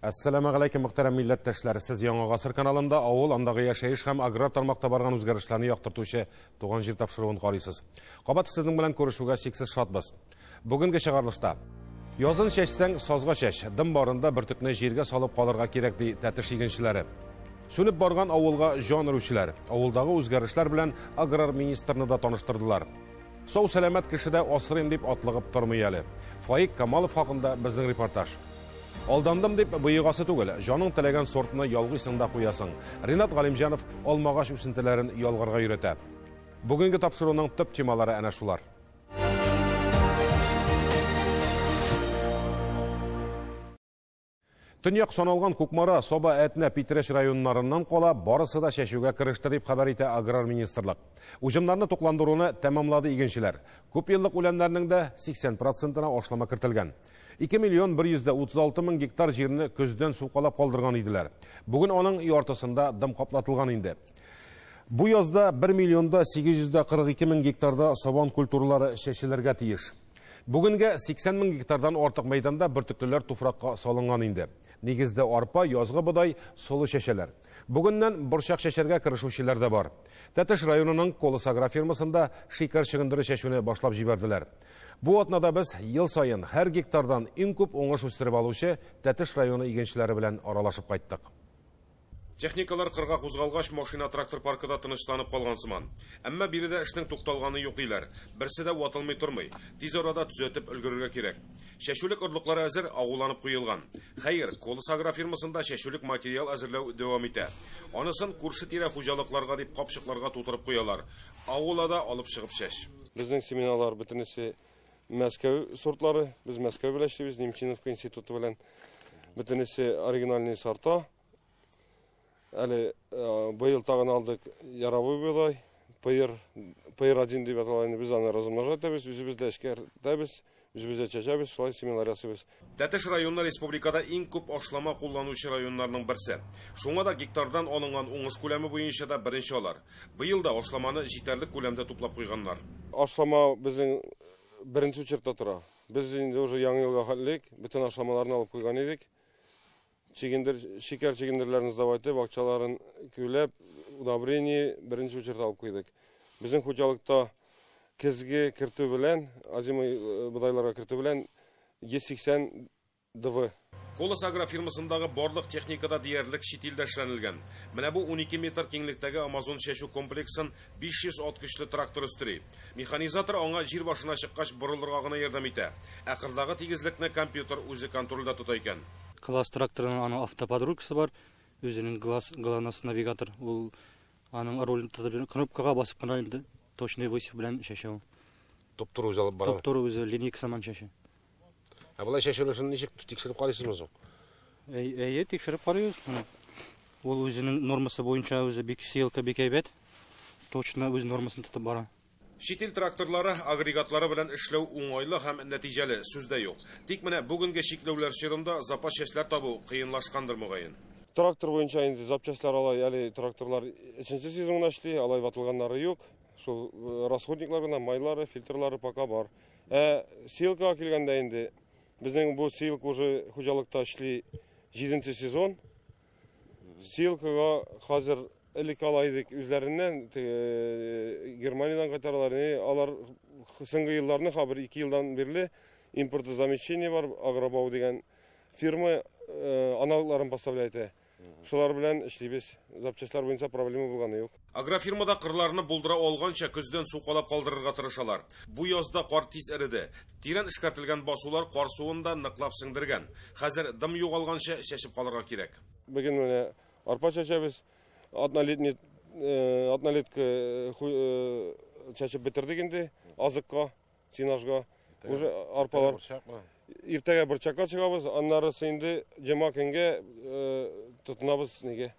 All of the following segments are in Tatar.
Әссәламу алейкум, мөхтәрәм милләттәшләр. Сез Яңа Гасыр каналында авыл, андагы яшәеш һәм аграр тармакта барган үзгәрешләрне яктыртучы Туган җир тапшыруын карыйсыз. Кабат сезнең белән күрешүгә чиксез шатбыз. Бүгенге чыгарылышта язын чәчсәң, сазга чәч, дым барында бөртекне җиргә салып калырга кирәк, ди Тәтеш игенчеләре. Сүнеп барган авылга җан өрүчеләр, авылдагы үзгәрешләр белән аграр министрны да таныштырдылар. Сау сәламәт кеше дә асрыйм дип атлыгып тормый әле. Фаик Камалов хакында безнең репортаж. Алдандым дип боегасы түгел, җаның теләгән сортны ялгыйсың да куясың. Ринат Галимҗанов алмагач үсентеләрен ялгарга өйрәтә. Бүгенге тапшыруның төп темалары әнә шулар. Төньяк саналган Кукмара, Саба, Әтнә, Питрәч районнарыннан кала барысы да чәчүгә кереште дип хәбәр итә аграр министрлык. Уҗымнарны тукландыруны тәмамлады игенчеләр. Күп еллык үләннәрнең дә 80%-на ашлама кертелгән. 2 миллион 136 мең гектар җирне көздән сукалап калдырган иделәр. Бүген аның яртысында дым каплатылган инде. Бу язда 1 миллионда 842 мең гектарда сабан культуралары чәчелергә тиеш. Бүгенгә 80 мең гектардан артык мәйданда бөртеклеләр туфракка салынган инде. Нигездә арпа, язгы бодай, солы чәчәләр. Бүгеннән борчак чәчәргә керешүчеләр дә бар. Тәтеш районының Колос агрофирмасында шикәр чөгендере чәчүне башлап җибәрделәр. Бу атнада без ел саен һәр гектардан иң күп уңыш үстереп алучы Тәтеш районы игенчеләре белән аралашып кайттык. Техникалар кырга кузгалгач, машина-трактор паркы да тынычланып калган сыман. Әмма биредә эшнең тукталганы юк диләр. Берсе дә ватылмый тормый. Тиз арада төзәтеп өлгерергә кирәк. Чәчүлек орлыклары әзер, агуланып куелган. Хәер, Колос агрофирмасында чәчүлек материал әзерләү дәвам итә. Анысын күрше-тирә хуҗалыкларга дип капчыкларга тутырып куялар. Агула да алып чыгып чәч. Безнең семеналар бөтенесе Мәскәү сортлары. Без Мәскәү белән эшлибез, Немчиновка институты белән. Бөтенесе оригинальный сорта. Әле быел тагын алдык яровой бодай, ПР1 дип атала инде, без аны размножать итәбез, үзебез дә эшкәртәбез, үзебез дә чәчәбез, шулай семинар ясыйбыз. Тәтеш районы республикада иң күп ашлама кулланучы районнарның берсе. Шуңа да гектардан алынган уңыш күләме буенча да беренче алар. Быел да ашламаны җитәрлек күләмдә туплап куйганнар. Ашлама безнең беренче очередьта тора. Без инде уже яңа елга хәтлек бөтен ашламаларны алып куйган идек. Чигендер, шикәр чигендерләрен сдавать итеп, акчаларын күләп, удобрение беренче очередьта алып куйдык. Безнең хуҗалыкта көзге кертү белән, озимый бодайларга кертү белән 180 ДВ. Колос агрофирмасындагы барлык техникада диярлек чит илдә эшләнелгән. Менә бу 12 метр киңлектәге Амазон чәчү комплексын 500 ат көчле трактор өстери. Механизатор аңа җир башына чыккач борылырга гына ярдәм итә. Ә кырдагы тигезлекне компьютер үзе контрольдә тота икән. Класс тракторының аның автоподручкасы бар, үзенең глонасс навигатор, ул аның рулен тотып, кнопкага басып кына инде точный высев белән чәчә ул. Туп-туры үзе алып бара. Туп-туры үзе линейка сыман чәчә. Ә болай чәчүләрен ничек тикшереп карыйсызмы соң? Әйе, тикшереп карыйбыз. Ул үзенең нормасы буенча үзе бик сеялка бик әйбәт. Точно үз нормасын тотып бара. Чит ил тракторлары агрегатлары белән эшләү уңайлы һәм нәтиҗәле, сүз дә юк. Тик менә бүгенге чикләүләр чорында запас частьләр табу кыенлашкандыр мөгаен. Трактор буенча инде запчастьлар алай, әле тракторлар өченче сезонда эшли, алай ватылганнары юк. Шул расходниклар гына, майлары, фильтрлары пока бар. Ә сеялкага килгәндә инде безнең бу сеялка уже хуҗалыкта эшли 7 сезон. Сеялкага хәзер элек ала идек үзләреннән, теге Германиядән кайтаралар. Алар соңгы елларны, хәзер 2 елдан бирле импортозамещение бар, Агробау дигән фирма аналогларын поставляет итә. Шулар белән эшлибез. Запчастьлар буенча проблема булганы юк. Агрофирмада кырларны булдыра алганча көздән сукалап калдырырга тырышалар. Бу язда кар тиз эреде. Тирән эшкәртелгән басулар кар суын да ныклап сеңдергән. Хәзер дым югалганча чәчеп калырга кирәк. Бүген менә арпа чәчәбез. Однолетний однолетка чәчеп бетердек инде азыкка, сенажга. Уже арпалар. Иртәгә борчакка чыгабыз, аннары инде җомга көнгә тотынабыз неге?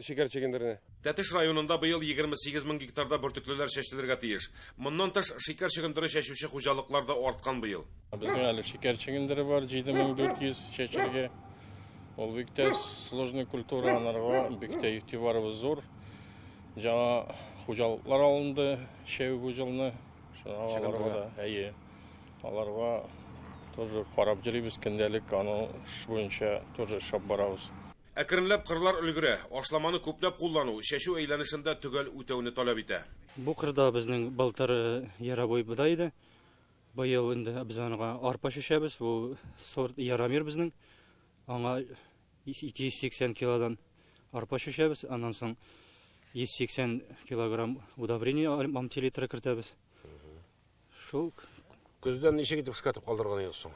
Шикәр чөгендеренә. Тәтеш районында быел 28 мең гектарда бөртеклеләр чәчелергә тиеш. Моннан тыш шикәр чөгендере чәчүче хуҗалыклар да арткан быел. Безнең әле шикәр чөгендере бар, 7400 чәчелгә. Ул бик тә сложный культура, анарга бик тә игътибарыбыз зур. Яңа хуҗалыклар алынды, шәү бу елны. Шуңа аларга да, әйе, аларга Тоже карап йөрибез көндәлек, аның эш буенча тоже эшләп барабыз. Әкренләп кырлар өлгерә. Ашламаны күпләп куллану чәчү әйләнешендә төгәл үтәүне таләп итә. Бу кырда безнең былтыр яровой бодай иде. Быел инде без аңа арпа чәчәбез. Бу сорт Ярамир безнең. Аңа 280 килодан арпа чәчәбез. Аннан соң 180 килограмм удобрение амтилитра кертәбез. Шул. Көздән ничек итеп эшкәртеп калдырган идегез соң?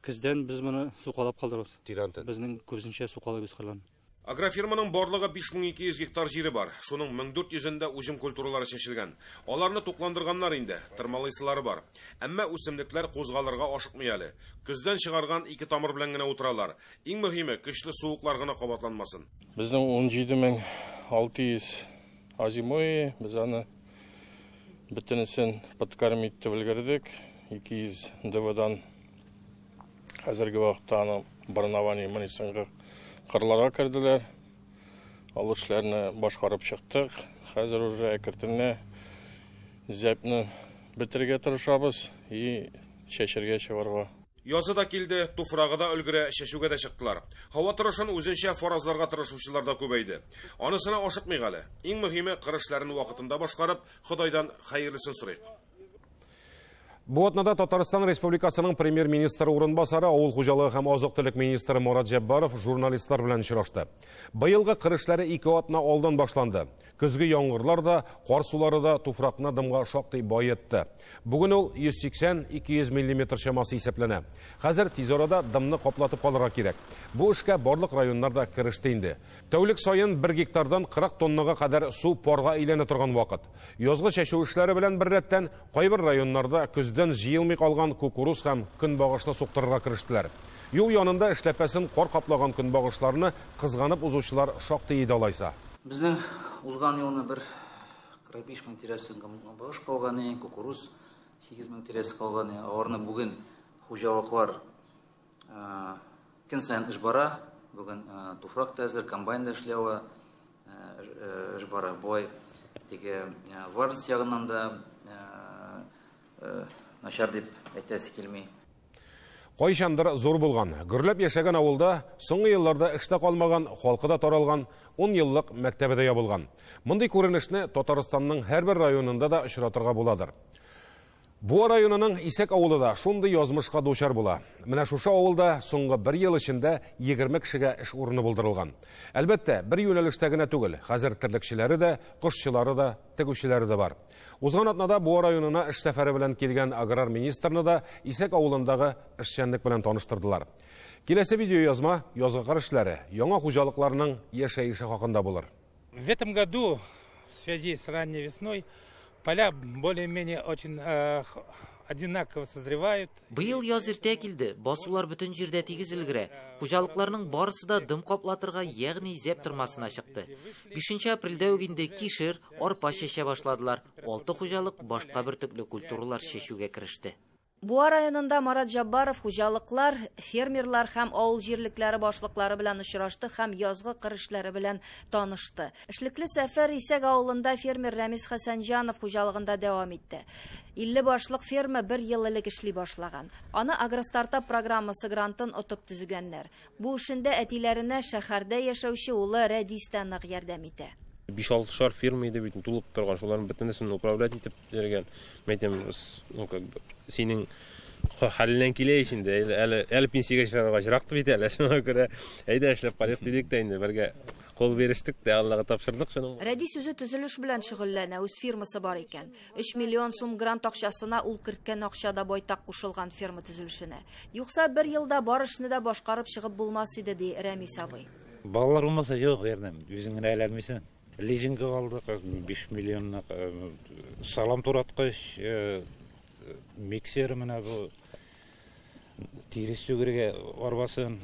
Көздән без моны сукалап калдырабыз. Тирәнтен. Безнең күбесенчә сукалыйбыз кырларны. Агрофирманың барлыгы 5200 гектар җире бар. Шуның 1400-ндә уҗым культуралары чәчелгән. Аларны тукландырганнар инде, тырмалыйсылары бар. Әмма үсемлекләр кузгалырга ашыкмый әле. Көздән чыгарган ике тамыр белән генә утыралар. Иң мөһиме, көчле суыклар гына кабатланмасын. Безнең 17600 озимой, без аны бөтенесен подкормить итеп өлгердек. 200 ДВ-дан хәзерге вакытта аны барнование мынысыңгы кырларга керделәр. Ал эшләрне башкарып чыктык. Хәзер уже әкертенә зәпне бетерергә тырышабыз и чәчергә чыгарга. Язы да килде, туфрагы да өлгерә, чәчүгә дә чыктылар. Һава торышын үзенчә фаразларга тырышучылар да күбәйде. Анысына ашыкмыйк әле. Иң мөһиме, кыр эшләрен вакытында башкарып, Ходайдан хәерлесен сорыйк. Бу атнада Татарстан Республикасының премьер-министры урынбасары, авыл хуҗалыгы һәм азык-төлек министры Мурат Җәббаров журналистлар белән очрашты. Быелгы кыр эшләре 2 атна алдан башланды. Көзге яңгырлар да, кар сулары да туфракны дымга шактый байытты. Бүген ул 180-200 миллиметр чамасы исәпләнә. Хәзер тиз арада дымны каплатып калырга кирәк. Бу эшкә барлык районнар да кереште инде. Тәүлек саен 1 гектардан 40 тоннага кадәр су парга әйләнә торган вакыт. Язгы чәчү эшләре белән беррәттән кайбер районнарда көздән җыелмый калган кукуруз һәм көнбагышны суктырырга керештеләр. Юл янында эшләпәсен кар каплаган көнбагышларны кызганып узучылар шактый иде алайса. Безнең узган елны бер 45 мең тирәсе көнбагыш калган, кукуруз 8 мең тирәсе калган. Аларны бүген хуҗалыклар көн саен эш бара. Бүген туфрак та әзер, комбайн да эшли ала, эш бара. Болай теге влажность ягыннан да начар дип әйтәсе килми. Кайчандыр зур булган, гөрләп яшәгән авылда соңгы елларда эштә калмаган, халкы да таралган, 10 еллык мәктәбе дә ябылган. Мондый күренешне Татарстанның һәрбер районында да очратырга буладыр. Буа районының Исәк авылы да шундый язмышка дучар була. Менә шушы авылда соңгы бер ел эчендә 20 кешегә эш урыны булдырылган. Әлбәттә, бер юнәлештә генә түгел, хәзер терлекчеләре дә, кошчылары да, тегүчеләре дә бар. Узган атнада Буа районына эш сәфәре белән килгән аграр министрны да Исәк авылындагы эшчәнлек белән таныштырдылар. Киләсе видеоязма язгы кыр эшләре, яңа хуҗалыкларның яшәеше хакында булыр. В этом году в связи с ранней весной поля более-менее очень одинаково созревают. Быел яз иртә килде, басулар бөтен җирдә тигез өлгерә. Хуҗалыкларның барысы да дым каплатырга, ягъни зәп тырмасына чыкты. 5 апрельдә үк инде кишер, арпа чәчә башладылар. 6 хуҗалык башка бөртекле культуралар чәчүгә кереште. Буа районында Марат Җаббаров хуҗалыклар, фермерлар һәм авыл җирлекләре башлыклары белән очрашты һәм язгы кыр эшләре белән танышты. Эшлекле сәфәр Исәк авылында фермер Рәмис Хәсәнҗанов хуҗалыгында дәвам итте. 50 башлык ферма бер ел элек эшли башлаган. Аны Агростартап программасы грантын отып төзегәннәр. Бу эшендә әтиләренә шәһәрдә яшәүче улы Рәдис тә нык ярдәм итә. 5-6 фирма иде бит, тулып торган, шуларның бөтенесен управлять итеп йөргән. Мәйтәм, ну как бы синең хәленнән килә ич инде, әле пенсиягә чыгарга җыракты бит әле, шуңа күрә әйдә эшләп карыйк дидек тә инде, бергә кул бирештек тә Аллага тапшырдык шуның. Рәдис үзе төзелеш белән шөгыльләнә, үз фирмасы бар икән. 3 миллион сум грант акчасына ул керткән акча да байтак кушылган ферма төзелешенә. Юкса бер елда бар эшне дә башкарып чыгып булмас иде, ди Рәмис абый. Балалар булмаса юк, ярдәм, үзең генә әләмисең. Лизинг алдык, 5 миллионлык салам тураткыч, миксер менә бу тирес түгергә арбасын,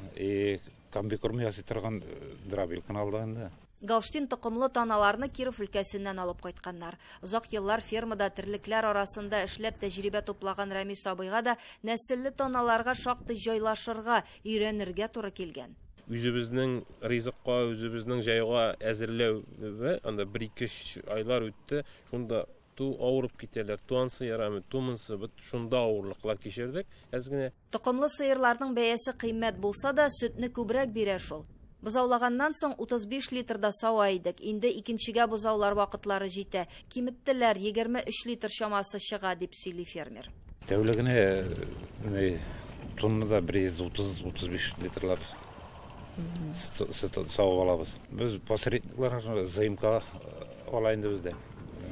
комбикорм ясый торган дробилканы алдык инде. Галштин токымлы таналарны Киров өлкәсеннән алып кайтканнар. Озак еллар фермада терлекләр арасында эшләп тәҗрибә туплаган Рәмис абыйга да нәселле таналарга шактый җайлашырга, өйрәнергә туры килгән. Үзебезнең ризыкка, үзебезнең җайга әзерләү, анда 1-2 айлар үтте. Шунда Ту авырып китәләр, ту ансы ярамый, ту монсы, бит шунда авырлыклар кичердек әз генә. Токымлы сыерларның бәясе кыйммәт булса да, сөтне күбрәк бирә шул. Бозаулаганнан соң 35 литр да сава идек. Инде икенчегә бозаулар вакытлары җитә. Киметтеләр, 23 литр чамасы чыга, дип сөйли фермер. Тәүлегенә тоннада 130-35 литрлар сөт савып алабыз. Без посредниклар заимка ала инде бездә.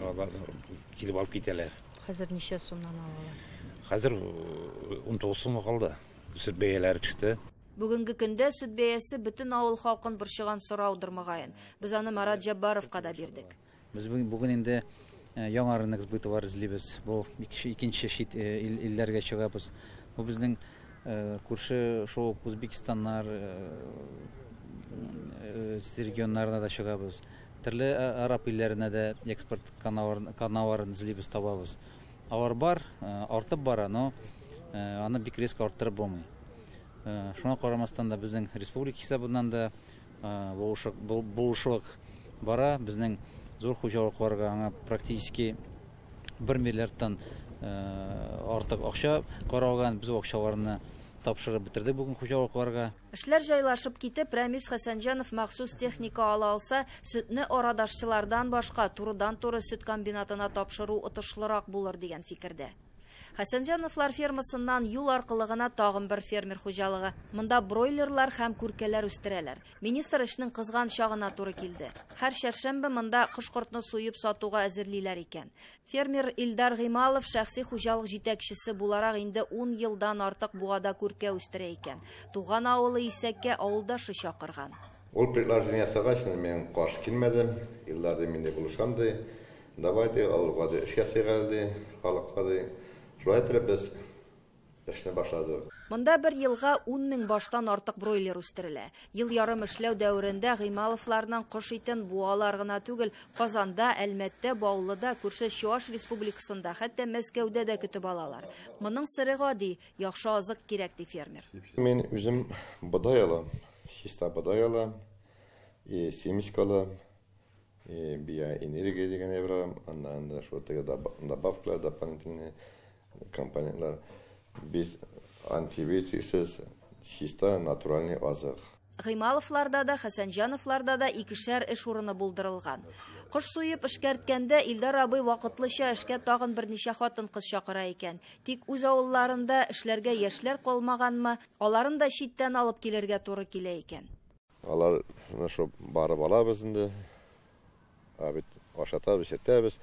Алар килеп алып китәләр. Хәзер ничә сумнан алалар? Хәзер 19 сумга калды. Сөт бәяләре төште. Бүгенге көндә сөт бәясе бөтен авыл халкын борчыган сораудыр мөгаен. Без аны Марат Җаббаровка да бирдек. Без бүген инде яңа рынок сбытылар эзлибез. Бу икенче чит илләргә чыгабыз. Бу безнең күрше шул Узбекистаннар регионнарына да чыгабыз. Төрле араб илләренә дә экспорт каналларын эзлибез, табабыз. Алар бар, артып бара, но аны бик резко арттырып булмый. Шуңа карамастан да безнең республика хисабыннан да булышык бара. Безнең зур хуҗалыкларга аңа практически 1 миллиардтан артык акча каралган. Без ул акчаларны тапшырып бетердек бүген хуҗалыкларга. Эшләр җайлашып китеп, Рәмис Хәсәнҗанов махсус техника ала алса, сөтне арадашчылардан башка турыдан-туры сөт комбинатына тапшыру отышлырак булыр дигән фикердә. Хәсәнҗановлар фермасыннан юл аркылы гына тагын бер фермер хуҗалыгы. Монда бройлерлар һәм күркәләр үстерәләр. Министр эшнең кызган чагына туры килде. Һәр чәршәмбе монда кош-кортны суеп сатуга әзерлиләр икән. Фермер Илдар Гыймалов шәхси хуҗалык җитәкчесе буларак инде 10 елдан артык Буада күркә үстерә икән. Туган авылы Исәккә авылдашы чакырган. Ул предложение ясагач, мин каршы килмәдем. Илдар ди, мин дә булышам ди. Давай ди, авылга ди, эш ясыйк әле ди, халыкка ди. Шулай итеп без эшне башладык. Монда бер елга 10 мең баштан артык бройлер үстерелә. Ел ярым эшләү дәверендә Гыймаловларның кош итен буалар гына түгел, Казанда, Әлмәттә, Баулыда, күрше Чуаш республикасында, хәтта Мәскәүдә дә көтеп алалар. Моның сыры гади, яхшы азык кирәк, ди фермер. Мин үзем бодай алам, чиста бодай алам, и семечка алам, и биоэнергия дигән әйбер алам, аннан да шул теге добавкалар, дополнительные компонентлар. Без антибиотиксыз чиста натуральный азык. Гыймаловларда да, Хәсәнҗановларда да икешәр эш урыны булдырылган. Кош суеп эшкәрткәндә Илдар абый вакытлыча эшкә тагын берничә хатын-кыз чакыра икән. Тик үз авылларында эшләргә яшьләр калмаганмы, аларын да читтән алып килергә туры килә икән. Алар менә шул барып алабыз инде. Ә бит ашатабыз, эчертәбез.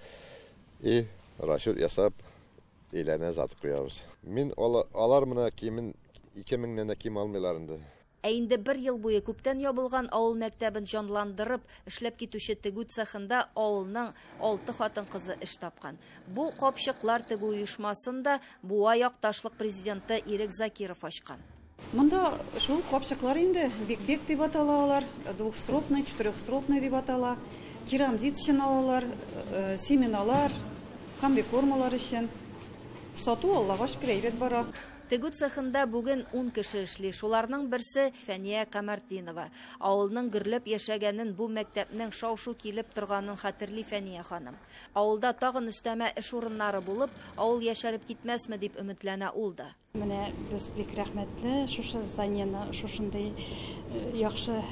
И расчет ясап өйләренә озатып куябыз. Мин алар менә кимен ике меңнән дә ким алмыйлар инде. Ә инде бер ел буе күптән ябылган авыл мәктәбен җанландырып, эшләп китүче тегү цехында авылның 6 хатын-кызы эш тапкан. Бу капчыклар тегү оешмасын да Буа якташлык президенты Ирек Закиров ачкан. Монда шул капчыклар инде бик-бик дип атала алар, двухстропный, четырехстропный дип атала. Керамзит өчен алалар, семеналар, комбикормалар өчен. Сату Аллага шөкер әйбәт бара. Тегү цехында бүген 10 кеше эшли. Шуларның берсе Фәния Камартдинова. Авылның гөрләп яшәгәнен, бу мәктәпнең шау-шу килеп торганын хәтерли Фәния ханым. Авылда тагын өстәмә эш урыннары булып, авыл яшәреп китмәсме дип өметләнә ул да. Менә без бик рәхмәтле, шушы зданиены шушындый яхшы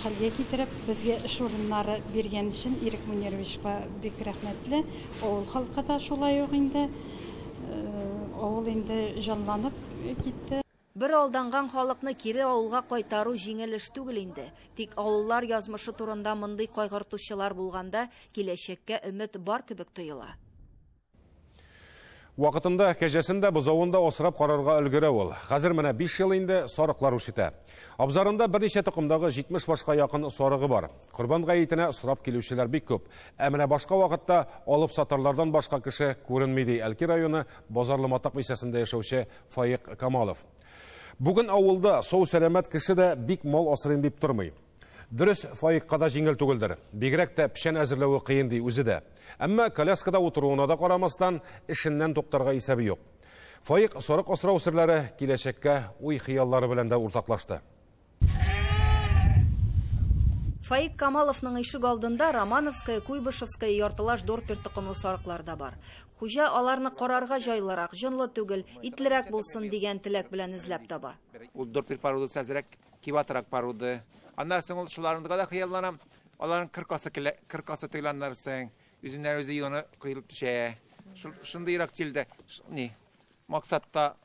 хәлгә китереп, безгә эш урыннары биргән өчен Ирек Мунировичка бик рәхмәтле. Авыл халкы да шулай ук инде. Авыл инде җанланып китте. Бер алданган халыкны кире авылга кайтару җиңел эш түгел инде. Тик авыллар язмышы турында мондый кайгыртучылар булганда, киләчәккә өмет бар кебек тоела. Вакытында кәҗәсен дә, бозавын да асрап карарга өлгерә ул. Хәзер менә 5 ел инде сарыклар үрчетә. Абзарында берничә токымдагы 70 башка якын сарыгы бар. Корбан гаетенә сорап килүчеләр бик күп. Ә менә башка вакытта алып сатарлардан башка кеше күренми, ди Әлки районы Базарлы Матак бистәсендә яшәүче Фаик Камалов. Бүген авылда сау сәламәт кеше дә бик мал асрыйм дип тормый. Дөрес, Фаикка да җиңел түгелдер. Бигрәк тә печән әзерләве кыен ди үзе дә. Әмма коляскада утыруына да карамастан, эшеннән туктарга исәбе юк. Фаик сарык асрау серләре киләчәккә уй хыяллары белән дә уртаклашты. Фаик Камаловның ишек алдында Романовская, Куйбышевская яртылаш Дорпер токымлы сарыклар да бар. Хуҗа аларны карарга җайлырак, җонлы түгел, итлерәк булсын дигән теләк белән эзләп таба. Ул Дорпер породасы әзрәк кибатрак порода. Аннан соң ул шуларында да хыялланам. Аларның кыркасы кыркасы тойланнарсың, үзеннән үзе йоны коелып төшә. Шундыйрак стильдә, ни, максатта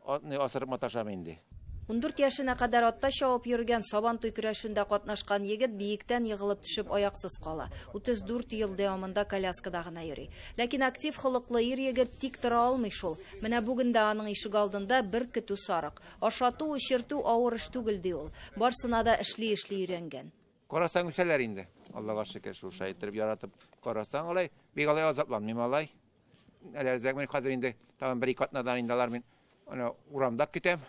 асырып маташам инде. 14 яшенә кадәр атта чабып йөргән, Сабантуй көрәшендә катнашкан егет биектән егылып төшеп аяксыз кала. 34 ел дәвамында коляскада гына йөри. Ләкин актив холыклы ир егет тик тора алмый шул. Менә бүген дә аның ишек алдында бер көтү сарык. Ашату, эчертү авыр эш түгел ди ул. Барсына да эшли-эшли өйрәнгән. Карасаң үсәләр инде. Аллага шөкер, шулай итеп яратып карасаң, алай бик алай азапланмыйм алай. Әле әзрәк мин хәзер инде тагын бер ике атнадан инде алар мин аны урамда көтәм.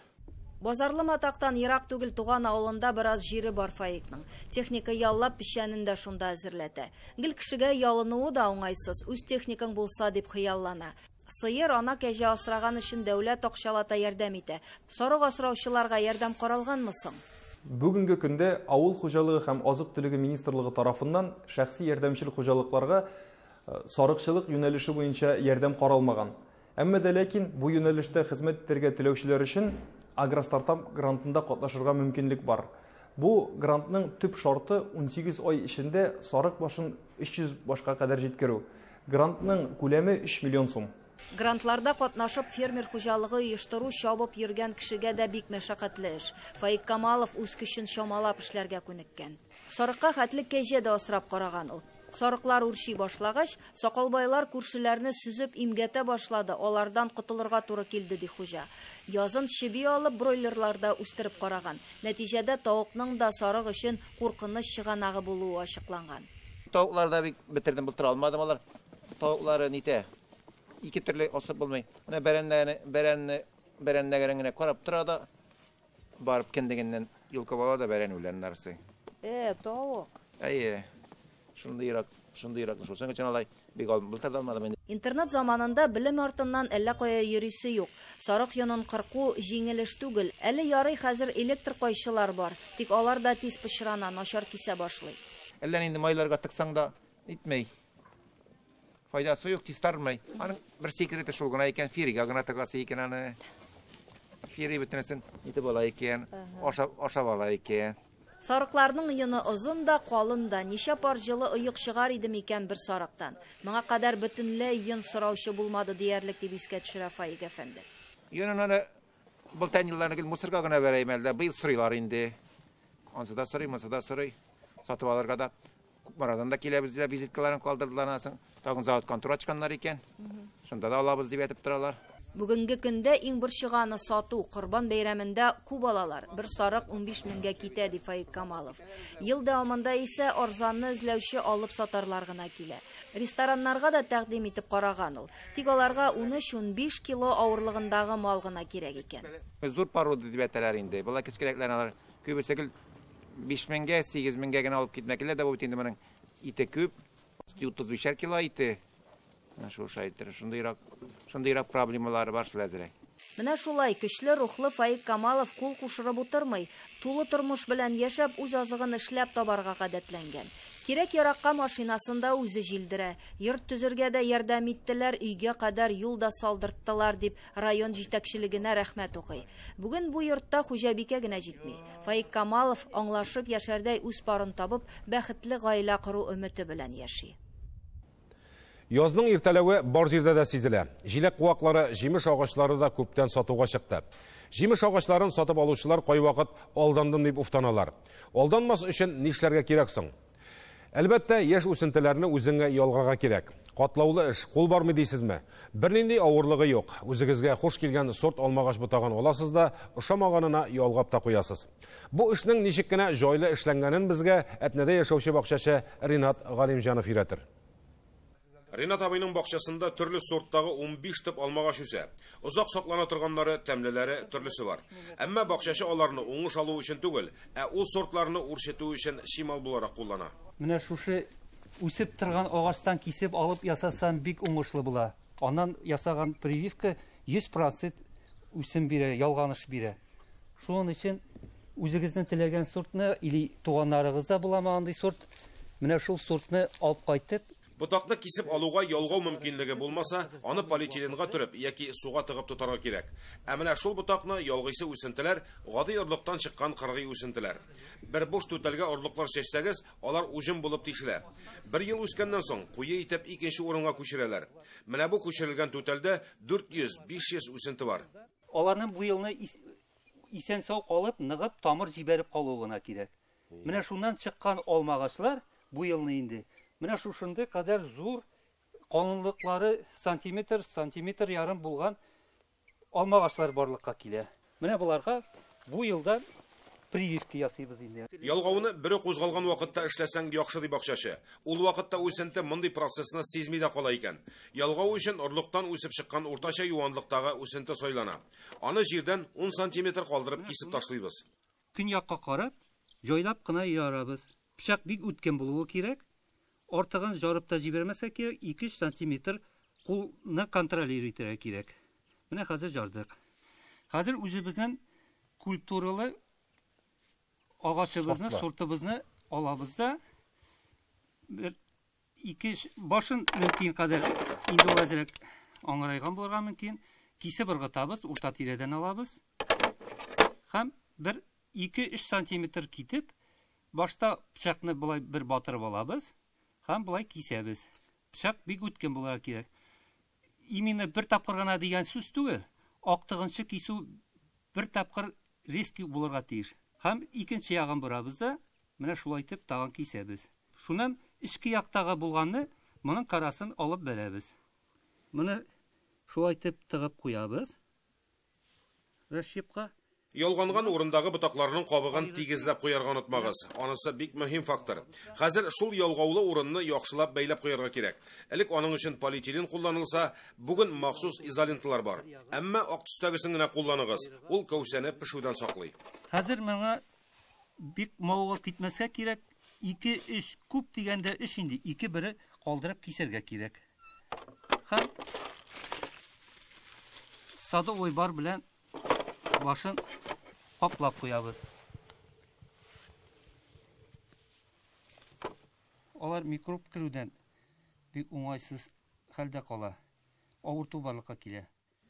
Базарлы Матактан ерак түгел туган авылында бераз җире бар Фаикның. Техника яллап печәнен дә шунда әзерләтә. Гел кешегә ялынуы да уңайсыз, үз техникаң булса дип хыяллана. Сыер, ана кәҗә асраган өчен дәүләт акчалата ярдәм итә. Сарык асраучыларга ярдәм каралганмы соң? Бүгенге көндә Авыл хуҗалыгы һәм азык-төлеге министрлыгы тарафыннан шәхси ярдәмчел хуҗалыкларга сарыкчылык юнәлеше буенча ярдәм каралмаган. Әмма дә ләкин бу юнәлештә хезмәт итәргә теләүчеләр өчен Агростартап грантында катнашырга мөмкинлек бар. Бу грантның төп шарты 18 ай эчендә сарык башын 300 башка кадәр җиткерү. Грантның күләме 3 миллион сум. Грантларда катнашып фермер хуҗалыгы оештыру чабып йөргән кешегә дә бик мәшәкатьле эш. Фаик Камалов үз көчен чамалап эшләргә күнеккән. Сарыкка хәтле кәҗә дә асрап караган ул. Сарыклар үрчи башлагач, сакалбайлар күршеләрне сүзеп имгәтә башлады, алардан котылырга туры килде ди хуҗа. Язын чеби алып бройлерларда үстереп караган. Нәтиҗәдә тавыкның да сарык өчен куркыныч чыганагы булуы ачыкланган. Тавыкларда бик бетердем, былтыр алмадым алар. Тавыклары нитә? Ике төрле асып булмый. Менә бәрәннәрен генә карап тора да, барып кендегеннән йолкып ала да бәрән үлән нәрсә. Тавык. Әйе. Шундыйрак, шундыйрак. Шуның өчен алай бик былтыр да алмадым инде. Интернет заманында белем артыннан әллә кая йөрисе юк. Сарык йонын кырку җиңел эш түгел. Әле ярый хәзер электр кайчылар бар. Тик алар да тиз пычрана, начар кисә башлый. Әллә инде майларга тыксаң да итмәй. Файдасы юк, тиз тармай. Аның бер секреты шул гына икән, фирига гына тыгасы икән аны. Фири бөтенесен итеп ала икән, ашап ала икән. Сарыкларның йоны озын да, калын да. Ничә пар җылы оек чыгар иде микән бер сарыктан? Моңа кадәр бөтенләй йон сораучы булмады диярлек дип искә төшерә Фаик әфәнде. Йонын аны былтыр елларны гел мусорга гына бәрәйм әлдә. Быел сорыйлар инде. Ансы да сорый, монсы да сорый. Сатып алырга да Кукмарадан да киләбез диләр, визиткаларын калдырдылар ансын. Тагын завод контор ачканнар икән. Шунда да алабыз дип әйтеп торалар. Бүгенге көндә иң борчыганы сату. Корбан бәйрәмендә күп алалар. Бер сарык 15 меңгә китә ди Фаик Камалов. Ел дәвамында исә арзанны эзләүче алып сатарлар гына килә. Рестораннарга да тәкъдим итеп караган ул. Тик аларга 13-15 кило авырлыгындагы мал гына кирәк икән. Зур порода дип әйтәләр инде. Болар кечкенәкләр алар күбесе гел 5 меңгә, 8 меңгә генә алып китмәкләр дә бу бит инде моның ите күп. 35 кило ите. Шундыйрак, шундыйрак проблемалары бар шул әзрәк. Менә шулай көчле рухлы Фаик Камалов кул кушырып утырмый, тулы тормыш белән яшәп, үз азыгын эшләп табарга гадәтләнгән. Кирәк яракка машинасында үзе җилдерә. Йорт төзергә дә ярдәм иттеләр, өйгә кадәр юл да салдырттылар дип район җитәкчелегенә рәхмәт укый. Бүген бу йортта хуҗабикә генә җитми. Фаик Камалов аңлашып яшәрдәй үз парын табып, бәхетле гаилә кору өмете белән яши. Язның иртәләве бар җирдә дә сизелә. Җиләк куаклары, җимеш агачлары да күптән сатуга чыкты. Җимеш агачларын сатып алучылар кайвакыт алдандым дип уфтаналар. Алданмас өчен нишләргә кирәк соң? Әлбәттә, яшь үсентеләрне үзеңә ялгарга кирәк. Катлаулы эш, кул бармы дисезме? Бернинди авырлыгы юк. Үзегезгә хуш килгән сорт алмагач ботагын аласыз да, ошамаганына ялгап та куясыз. Бу эшнең ничек кенә җайлы эшләнгәнен безгә Әтнәдә яшәүче бакчачы Ринат Галимҗанов өйрәтер. Ринат абыйның бакчасында төрле сорттагы 15 төп алмагач үсә. Озак саклана торганнары, тәмлеләре, төрлесе бар. Әмма бакчачы аларны уңыш алу өчен түгел, ә ул сортларны үрчетү өчен чимал буларак куллана. Менә шушы үсеп торган агачтан кисеп алып ясасам бик уңышлы була. Аннан ясаган прививка 100% үсем бирә, ялганыш бирә. Шуның өчен Үзегезнең теләгән сортны или туганнарыгызда буламы андый сорт, менә шул сортны алып кайтып. Ботакны кисеп алуга ялгау мөмкинлеге булмаса, аны полиэтиленга төреп яки суга тыгып тотарга кирәк. Ә менә шул ботакны ялгыйсы үсентеләр гади орлыктан чыккан кыргый үсентеләр. Бер буш түтәлгә орлыклар чәчсәгез, алар уҗым булып тишелә. Бер ел үскәннән соң куе итеп икенче урынга күчерәләр. Менә бу күчерелгән түтәлдә 400-500 үсенте бар. Аларның бу елны исән сау калып, ныгып тамыр җибәреп калуы гына кирәк. Менә шуннан чыккан алмагачлар бу елны инде менә шушындый кадәр зур калынлыклары сантиметр, сантиметр ярым булган алмагачлар барлыкка килә. Менә боларга бу елда прививка ясыйбыз инде. Ялгауны бер кузгалган вакытта эшләсәң яхшы ди бакчачы. Ул вакытта үсенте мондый процессны сизми дә кала икән. Ялгау өчен орлыктан үсеп чыккан уртача юанлыктагы үсенте сайлана. Аны җирдән 10 сантиметр калдырып кисеп ташлыйбыз. Көньякка карап, җайлап кына ярабыз. Пычак бик үткен булуы кирәк. Артыгын жарып та җибәрмәскә кирәк, 2-3 сантиметр кулны контролировать итәргә кирәк. Менә хәзер жардык. Хәзер үзебезнең культуралы агачыбызны, сортыбызны алабыз да бер ике башын мөмкин кадәр инде ул әзрәк аңгырайган булырга мөмкин. Кисеп ыргытабыз, урта тирәдән алабыз. Һәм бер 2-3 сантиметр китеп, башта пычакны болай бер батырып алабыз. Һәм болай кисәбез. Пычак бик үткен булырга кирәк. Именно бер тапкыр гына дигән сүз түгел. Актыгынчы кисү бер тапкыр резкий булырга тиеш. Һәм икенче ягын борабыз да, менә шулай итеп тагын кисәбез. Шуннан эчке яктагы булганны моның карасын алып бәрәбез. Моны шулай итеп тыгып куябыз. Расщепка. Ялганган урындагы ботакларның кабыгын тигезләп куярга онытмагыз. Анысы бик мөһим фактор. Хәзер шул ялгаулы урынны яхшылап бәйләп куярга кирәк. Элек аның өчен полиэтилен кулланылса, бүген махсус изоленталар бар. Әмма ак төстәгесен генә кулланыгыз. Ул кәүсәне пешүдән саклый. Хәзер моңа бик мавыгып китмәскә кирәк. 2-3, күп дигәндә 3 инде, 2 бере калдырып кисәргә кирәк. Һәм садовый бар белән башын каплап куябыз. Алар микроб керүдән бик уңайсыз хәлдә кала. Авырту барлыкка килә.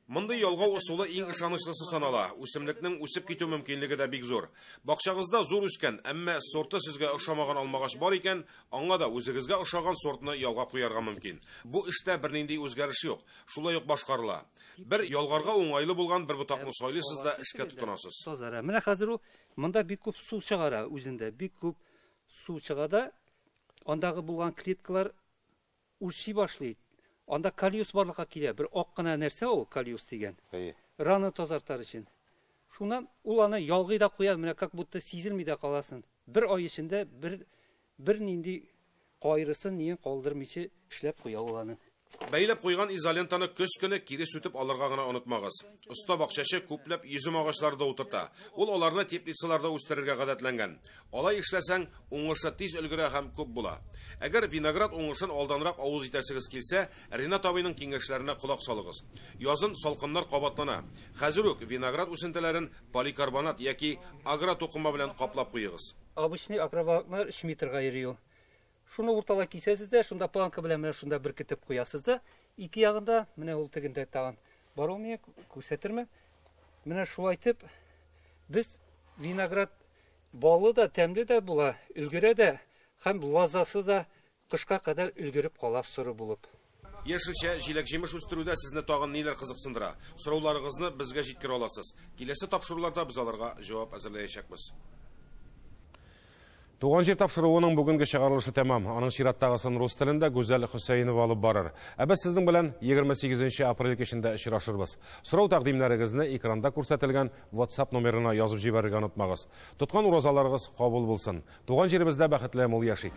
Мондый ялгау ысулы иң ышанычлысы санала. Үсемлекнең үсеп китү мөмкинлеге дә бик зур. Бакчагызда зур үскән, әмма сорты сезгә ошамаган алмагач бар икән, аңа да үзегезгә ошаган сортны ялгап куярга мөмкин. Бу эштә бернинди үзгәреш юк, шулай ук башкарыла. Бер ялгарга уңайлы булган бер ботакны сайлыйсыз да эшкә тотынасыз. Тазара. Менә хәзер ул монда бик күп су чыгара үзендә, бик күп су чыга да, андагы булган клеткалар үрчи башлый. Анда калиус барлыкка килә. Бер ак кына нәрсә ул калиус дигән. Раны тазартар өчен. Шуннан ул аны ялгый да куя, менә как будто сизелми дә каласың. Бер ай эчендә бер нинди кайрысын ниен калдырмыйча эшләп куя ул аны. Бәйләп куйган изолентаны көз көне кире сүтеп алырга гына онытмагыз. Оста бакчачы күпләп йөзем агачлары да утырта. Ул аларны теплицаларда үстерергә гадәтләнгән. Алай эшләсәң, уңышы тиз өлгерә һәм күп була. Әгәр виноград уңышын алданрак авыз итәсегез килсә, Ринат абыйның киңәшләренә колак салыгыз. Язын салкыннар кабатлана. Хәзер үк виноград үсентеләрен поликарбонат яки агротукыма белән каплап куегыз. Обычный агроволокнолар 3 метрга йөри ул. Шуны урталай кисәсез дә, шунда планка белән менә шунда беркетеп куясыз да, ике ягында менә ул тегендә тагын бар ул миңа күрсәтермен. Менә шулай итеп без виноград балы да, тәмле дә була, өлгерә дә һәм лазасы да кышка кадәр өлгереп кала соры булып. Яшелчә, җиләк-җимеш үстерүдә сезне тагын ниләр кызыксындыра? Сорауларыгызны безгә җиткерә аласыз. Киләсе тапшыруларда без аларга җавап әзерләячәкбез. Туган җир тапшыруының бүгенге чыгарылышы тәмам. Аның чираттагысын рус телендә Гүзәл Хөсәенова алып барыр. Ә без сезнең белән 28 апрель кичендә очрашырбыз. Сорау тәкъдимнәрегезне экранда күрсәтелгән WhatsApp номерына язып җибәрергә онытмагыз. Тоткан уразаларыгыз кабул булсын. Туган җиребездә бәхетле мул яшик.